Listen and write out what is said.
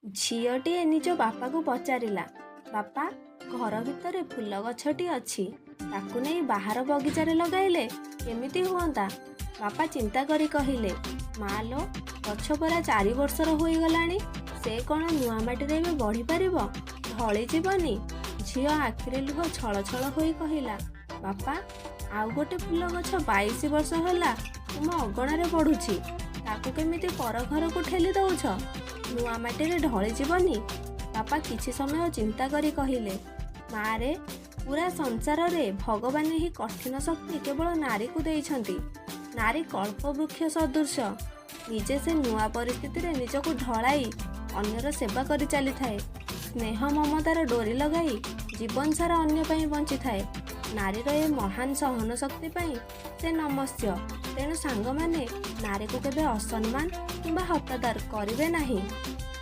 ଝିଅଟିଏ ନିଜ ବାପାକୁ ପଚାରିଲା, ବାପା, ଘର ଭିତରେ ଫୁଲ ଗଛଟି ଅଛି, ତାକୁ ନେଇ ବାହାର ବଗିଚାରେ ଲଗାଇଲେ କେମିତି ହୁଅନ୍ତା? ବାପା ଚିନ୍ତା କରି କହିଲେ, ମା ଲୋ, ଗଛ ପରା 4 ବର୍ଷର ହୋଇଗଲାଣି। ସେ କ'ଣ ନୂଆ ମାଟିରେ ଏବେ ବଢ଼ିପାରିବ? ଢଳିଯିବନି? ଝିଅ ଆଖିରେ ଲୁହ ଛଳଛଳ ହୋଇ କହିଲା, ବାପା, ଆଉ ଗୋଟେ ଫୁଲ ଗଛ 22 ବର୍ଷ ହେଲା ତୁମ ଅଗଣାରେ ବଢ଼ୁଛି। ତାକୁ କେମିତି ପର ଘରକୁ ଠେଲି ଦଉଛ? ନୂଆ ମାଟିରେ ଢଳିଯିବନି? ବାପା କିଛି ସମୟ ଚିନ୍ତା କରି କହିଲେ, ମାରେ, ପୁରା ସଂସାରରେ ଭଗବାନ ଏହି କଠିନ ଶକ୍ତି କେବଳ ନାରୀକୁ ଦେଇଛନ୍ତି। ନାରୀ କଳ୍ପବୃକ୍ଷ ସଦୃଶ। ନିଜେ ସେ ନୂଆ ପରିସ୍ଥିତିରେ ନିଜକୁ ଢଳାଇ ଅନ୍ୟର ସେବା କରି ଚାଲିଥାଏ। ସ୍ନେହ ମମତାର ଡୋରି ଲଗାଇ ଜୀବନ ସାରା ଅନ୍ୟ ପାଇଁ ବଞ୍ଚିଥାଏ। ନାରୀର ଏ ମହାନ ସହନ ଶକ୍ତି ପାଇଁ ସେ ନମସ୍ୟ। ତେଣୁ ସାଙ୍ଗମାନେ, ନାରୀକୁ କେବେ ଅସମ୍ମାନ କିମ୍ବା ହତାଦର କରିବେ ନାହିଁ।